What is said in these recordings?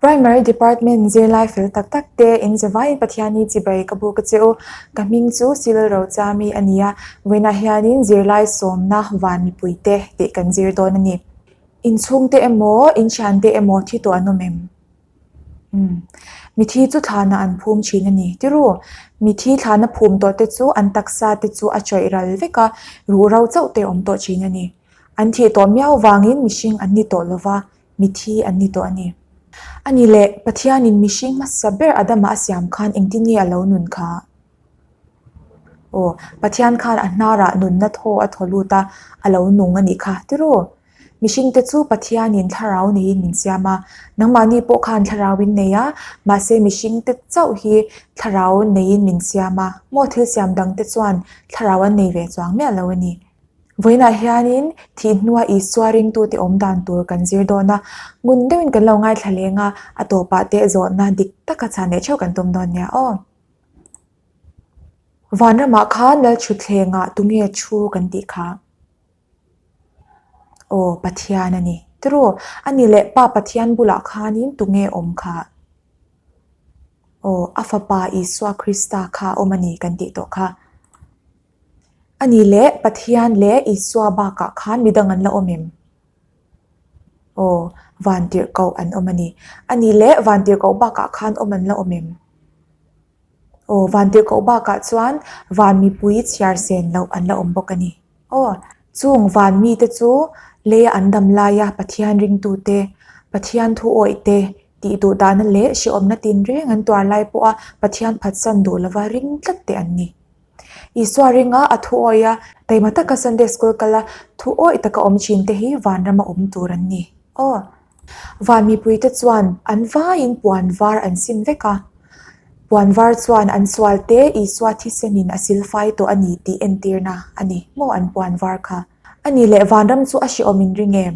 Primary Department zirlai fel tak tak te in zavaiin Pathiani chibai ka buk a che u. Ka hming chu Cyril Rochami a ni a, vawiinah hianin zirlai sawmna van mipui te tih kan zir dawn a ni. Inchhungte emaw, inthiante emaw thi tawh an awm em? Umm. Mithi chu thlana an phum thin a ni. Tiru, mithi thlana phum tawh te chu an taksa te chu a chawih ral vek a, ruh ro chauh te awm tawh thin a ni. An thih tawh miau vangin mihring an ni tawh lova, mithi an ni tawh a ni. A ni leh, Pathianin mihring hmasa ber Adama a siam khan engtin nge a lo nun kha? Aw, Pathian khan a hnarah nunna thaw a thaw lut a, a lo nung a nih kha. Tiru, Mihringte chu Pathianin thlarau neiin min siam a, nangmahni pawh khan thlarau in nei a, mahse mihringte chauh hi thlarau neiin min siam a, maw thil siam dangte chuan thlarau an nei ve chuang miah lo a ni. Vawiinah hianin thih hnua Isua ringtute awm dan tur kan zir dawn a, ngun deuhin kan lo ngaithla leng a, a tawpah te zawhna dik taka chhan leh theuh kan tum dawn nia aw. Vanramah khan Lalthutthlengah tunge thu kan tih kha? Aw, Pathian a ni. Tiraw, a ni leh Pa Pathian bulah khanin tunge awm kha? Aw, a Fapa Isua Krista kha awm a ni kan tih tawh kha. A ni leh Pathian leh Isua bakah khan midang an la awm em? Aw, vantirhkoh an awm a ni. A ni leh vantirhkoh bakah khan awm an la awm em? Aw, vantirhkoh bakah chuan van mipui chhiar sen loh an la awm bawk a ni. Aw, chung van mite chu leia an dam laia Pathian ringtute, Pathian thu awih te tih duh dahna leh hrehawmna tinreng an tuar lai pawha Pathian phatsan duh lova ring tlat te an ni. Isua ringa a thu awih a, taima taka Sunday School kala thu awih taka awm thin te hi vanrama awm tur an ni. Aw. Van mipuite chuan an vaiin puan var an sin vek a. Puan var chuan an sual te Isua thisenin a silfai tawh a ni tih entirna a ni maw an puan var kha. A ni leh vanram chu a hrehawm in ring em?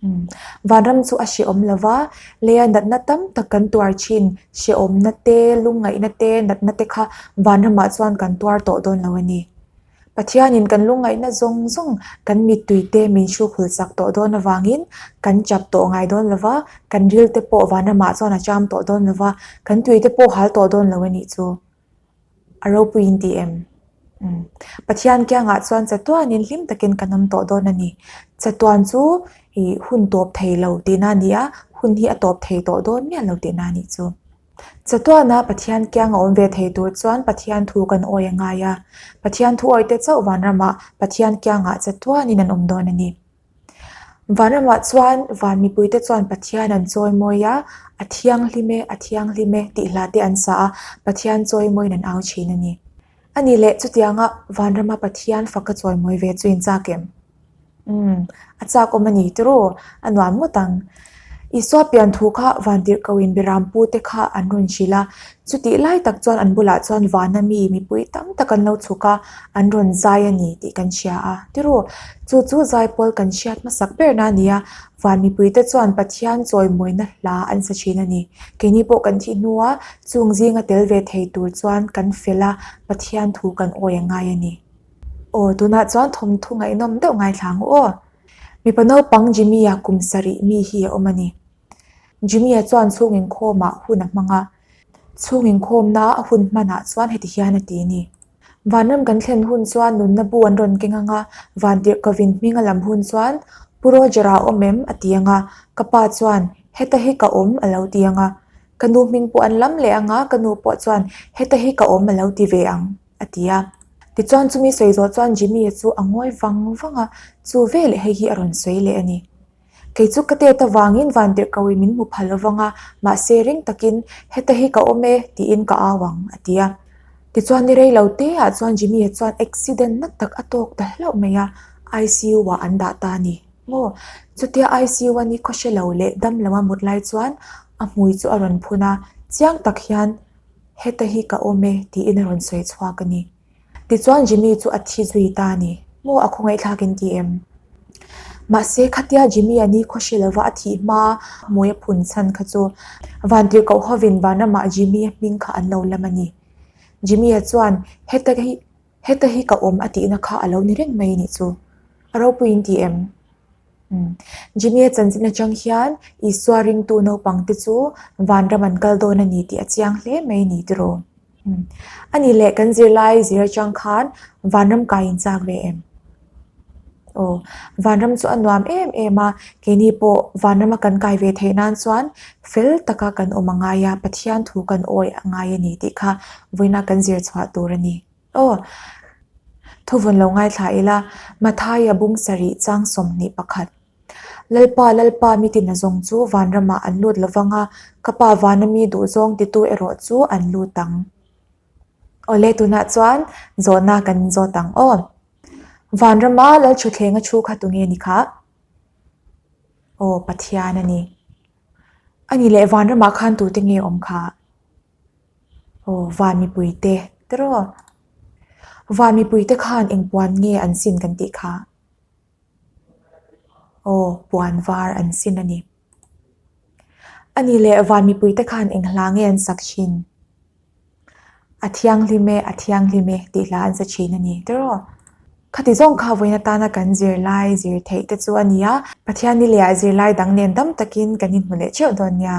Umm. Vanram chu a hrehawm lo va, leia natna tam tak kan tuar thin, hrehawmna te, lungngaihna te, natna te kha vanramah chuan kan tuar tawh dawn lo a ni. Pathianin kan lungngaihna zawng zawng kan mittui te min hruk hul sak tawh dawn avangin kan chap tawh ngai dawn lo va, kan ril te pawh vanramah chuan a cham tawh dawn lo va, kan tui te pawh hal tawh dawn lo a nih chu. A ropui in ti em? Umm. Pathian kiangah chuan chatuanin hlim takin kan awm tawh dawn a ni. Chatuan chu ih hun tawp thei lo tihna a ni a, hun hi a tawp thei tawh dawn miah lo tihna a nih chu. Chatuana Pathian kiang a awm ve thei tur chuan Pathian thu kan awi a ngai a. Pathian thu awite chauh vanramah Pathian kiangah chatuanin an awm dawn a ni. Vanramah chuan van mipuite chuan Pathian an chawimawi a, A thianghlim e, a thianghlim e tih hla te an sa a, Pathian chawimawiin an au thin a ni. A ni leh chutianga vanrama Pathian faka chawimawi ve chu in chak em? Umm, a chak awm a ni tiraw? A nuam ngawt ang. Isua pian thu kha vantirhkohin Birampu te kha an rawn hrilh a, chutih lai tak chuan an bulah chuan vana mi mipui tam tak an lo chhuk a, an rawn zai a ni tih kan hria a. Tiraw, chu chu zaipawl kan hriat hmasak berna a ni a, van mipuite chuan Pathian chawimawina hla an sa thin a ni. Keini pawh kan thih hnua chung zinga tel ve thei tur chuan kan fel a, Pathian thu kan awi a ngai a ni. Aw, tunah chuan thawmthu ngaihnawm deuh ngaithla ang u aw. Mipa naupang Jimmy-a kum sarih mi hi a awm a ni. Jimmy-a chuan chhung inkhawmah hun a hmang a, chhung inkhawmna a hun hmanah chuan heti hian a ti a ni. Vanram kan thlen hun chuan nunna bu an rawn keng ang a, Vantirhkovin hming a lam hun chuan Pu Roger-a awm em? a ti ang a, ka pa chuan Heta hi ka awm a lo ti ang a, ka nu hming pawh an lam leh ang a, ka nu pawh chuan Heta hi ka awm a lo ti ve ang. a ti a. Tichuan chumi sawi zawh chuan Jimmy-a chu a ngawi vang vang a, chu veleh hei hi a rawn sawi leh a ni. Kei chu ka tet avangin vantirhkoin min hmu phal lovang a, mahse ring takin heta hi ka awm e tiin ka au ang, a ti a. Tichuan ni rei lo te ah chuan Jimmy-a chuan accident na tak a tawk ta hlauh mai a, ICU ah an dah ta a ni. Maw? Chutia ICU a ni khaw hre lo leh dam lo a mut lai chuan a hmui chu a rawn phun a, chiang tak hian Heta hi ka awm e, tiin a rawn sawi chhuak a ni. Tichuan Jimmy chu a thi zui ta a ni. Maw a khawngaihthlak in ti em? Mahse khatia Jimmy a ni khaw hre lova a thih hma hmui a phun chhan kha chu Vantirhkoh hovin vanramah Jimmy a hming kha an lo lam a ni. Jimmy-a chuan heta hi heta hi ka awm a tihna kha a lo ni reng mai a nih chu. A ropui in ti em? Jimmy-a chanchin atang hian Isua ringtu naupangte chu vanram an kal dawn a ni tih a chiang hle mai ni tiraw? A nih leh kan zirlai zir atang khan vanram kai inchak ve em? Aw, vanram chu a nuam em em a, keini pawh vanrama kan kai ve theih nan chuan fel taka kan awm a ngai a, Pathian thu kan awi a ngai a ni tih kha vawiina kan zir chhuah tur a ni. Aw, thuvun lo ngaithla ila, Mathaia bung sarih chang 21. Lalpa, Lalpa, mi tina zawng chu vanramah an lut lo vang a, ka Pa vana mi duhzawng titu erawh chu an lut ang. Awle, tunah chuan zawhna kan zawt ang aw. Vanrama Lalthutthlenga thu kha tunge ni kha? Aw, Pathian a ni. A ni leh vanramah khan tute nge awm kha? Aw, van mipuite tiraw? Van mipuite khan eng puan nge an sin kan tih kha? Aw, puan var an sin a ni. A ni leh van mipuite khan eng hla nge an sak thin? A thianghlim e, a thianghlim e tih hla an sa thin a ni tiraw? Khati zawng kha vawiin atana kan zirlai zir theih te chu a ni a, Pathian ni leh ah zirlai dang nen dam takin kan inhmu leh theuh dawn nia.